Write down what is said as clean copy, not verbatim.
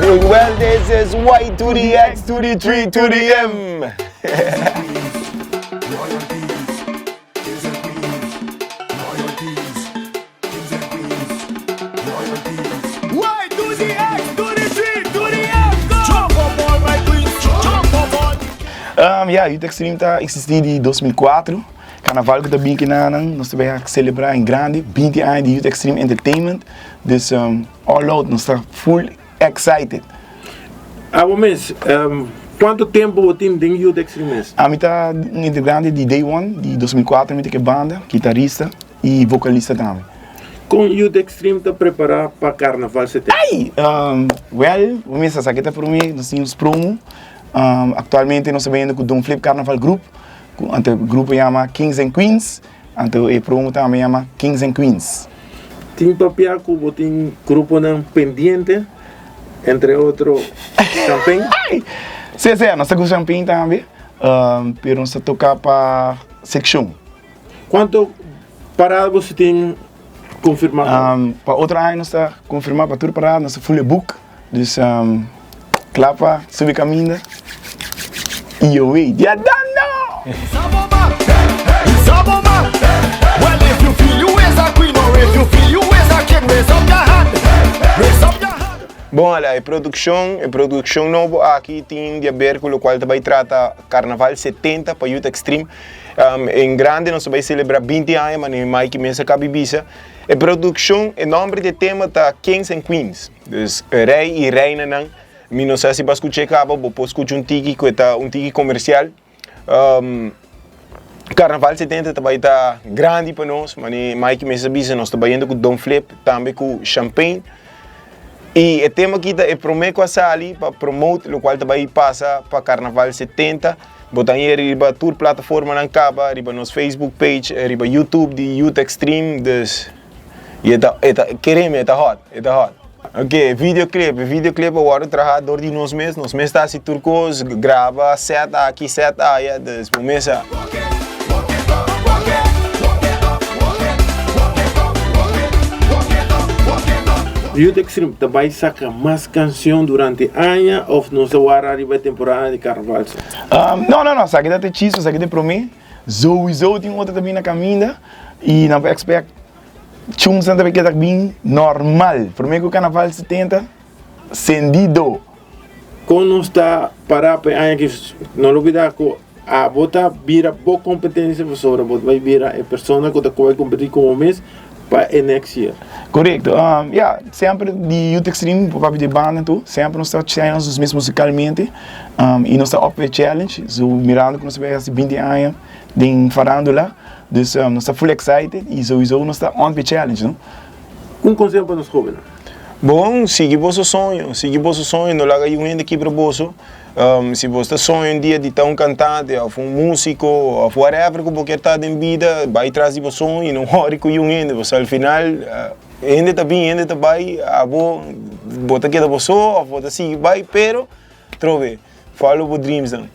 doing well. This is Y to the X to the 3 to the M. Um, ja, Youth Extreme ta existi di 2004. Carnaval ku ta bin kinanan, nos ta bay celebra en grande 20 aña di Youth Extreme Entertainment. Dus all out, nos ta full excited. Abo mes, cuanto tempo bo tin den Youth Extreme mes? Ami ta un integrante di day one, di 2004 mi ta ke banda, guitarista y vocalista tambe. Con Youth Extreme ta prepara pa Carnaval 70? Ay! Well, bo mester sa ke ta prome, nos tin nos promo. Actualmente nos ta bayendo cu Don Flip Carnaval Group, cu anto e grupo yama Kings and Queens. Anto e promo tambe yama Kings and Queens. Tin papia ku bo tin gruponan pendiente, entre otro Champagne? Sí, sí, nos ta ku Champagne tambe, pero nos ta toka pa sekshon. Kuantu parada bo si tin konfirmá? Pa otro aña nos ta konfirmá pa tur parada, nos ta fully book, dus kla pa subi kaminda i yo wei dia dando! Bon ala e produccion e produccion nobo aki tin di haber cu locual ta bay trata Carnaval 70 pa Youth Extreme. En grande nos ta bay celebra 20 aña manera Mike mes a cabi bisa. E produccion e nomber di e tema ta Kings and Queens. Dus rey y reinanan. Mi no sa si bo a scucha e caba, bo por scucha un tiki cu e ta un tiki comercial. Carnaval 70 ta bay ta grandi pa nos, mane Mike mes a bisa nos ta bayendo cu Don Flip, tambe cu Champagne. Y e tema aki ta e prome cu a sali pa promote locual ta bay pasa pa Carnaval 70. Bo ta haya riba tur plataformanan caba, riba nos Facebook page, riba YouTube di Youth Extreme, dus y e ta, e ta, kere mi e ta hot, e ta hot. Ok, e videoclip, e videoclip a wòrdu traha dor di nos mes, nos mes ta hasi tur kos, graba, set aki, set aya, dus bo mes a. Youth Extreme ta bai saka mas kanshon durante aña òf nos ta wara riba e temporada di karnaval so? No, no, no, esaki ta te chisme, esaki ta e promé. Souiso tin otro ta bin na kaminda i nan por expect Chunsan ta bay keda bin normal. Prome ku carnaval 70 sendido. Kon nos ta para pa e aña aki? No lubida ku abo ta bira bo kompetensia pasobra bo ta bai bira e persona ku ta kohe kompetí ku bo mes pa e next year. Korekto. Ya, semper di Youth Extreme por papia di e banda tur, semper nos ta challenge nos mes musikalmente i nos ta up pa e challenge. So mirando ku nos ta bai hasi 20 aña den farandula. Dus nos ta full excited y sowieso nos ta on p'e challenge no. Un conseho pa nos hobennan. Bon, sigui boso soño, sigui boso soño, no laga yun hende kibra boso. Si bo ta soña un dia di ta un cantante of un musico of whatever cu bo kier ta den bida, bay tras di bo soño y no worry cu yun hende, pasobra al final hende ta bin, hende ta bay, abo bo ta keda bo so of bo ta sigui bay, pero trobe, follow bo dreams nan.